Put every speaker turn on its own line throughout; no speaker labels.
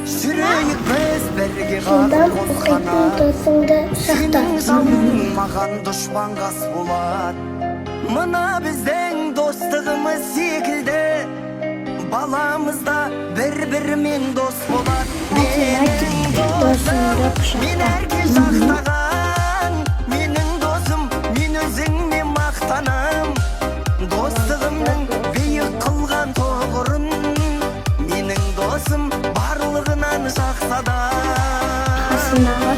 Жүрейік біз бірге
Жылдам
қағып қос
оқитын
қанат.
досыңды құшақта.
Сенің жауың маған дұшпан қас болады. Мына біздің достығымыз секілді, баламыз да бір-бірімен дос болады.
Математик
Менің
досыңды
досым, мен
құшақта.
әркез жақтаған. Менің досым, мен өзіңмен мақтанам. Достығымның биік қылған тұғырын. Менің досым барлығынан жақсы адам.
Қасындағы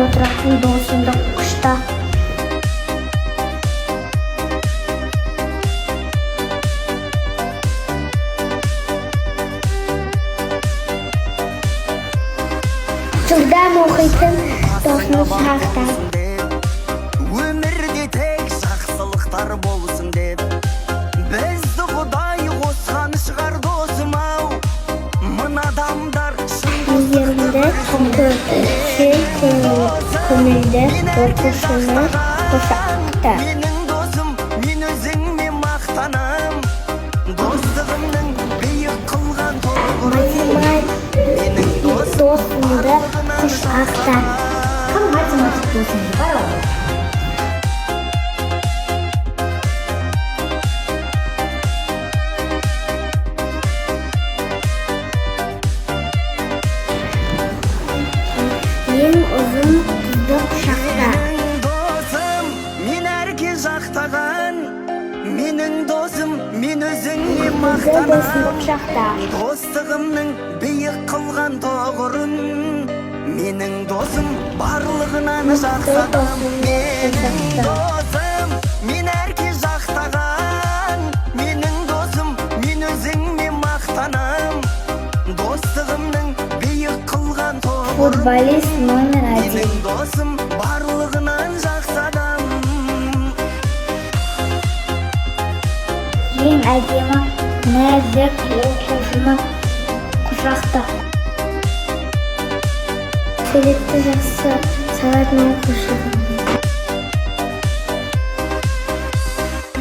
отыратын досыңды құшта. Жылдам оқитын досыңды құшақта.
Өмірде тек жақсылықтар болсын деп, бізді Құдай қосқан шығар, досым ау. Мына адамдар шын.
Мейірімді, көпшіл, көңілді оқушыны құшақта.
Менің досым, мен өзіңмен мақтанам. Достығымның биік қылған тұғырын.
Математик
Менің досым
досыңды құшақта.
Кім математик досыңды бар?
Ең ұзын қызды құшақта.
Менің досым, мен әркез жақтаған. Менің досым, мен өзіңе
Қызды досыңды
мақтанам.
құшақта.
Достығымның биік қылған тұғырын. Менің досым барлығынан жақсы адам. Менің досым, мен әркез жақтаған. Менің досым, мен өзіңмен мақтанам. Достығымның биік қылған тұғырын.
Футболист номер один.
Менің досым барлығынан жақсы адам.
Ең әдемі, нәзік оқушыны құшақта. Суретті жақсы салатын оқушы.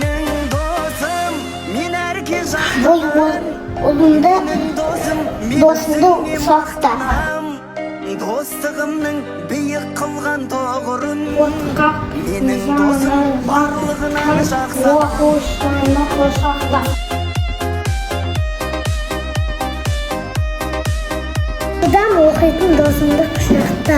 Менің досым, мен әркез
Бұл
жақтаған.
ұлымды
Менің досым, мен
досыңды
өзіңе
құшақта.
мақтанам. Достығымның биік қылған тұғырын.
Отқа
Менің досым барлығынан жақсы адам.
оқушыны құшақта. Жылдам оқитын досыңды құшақта.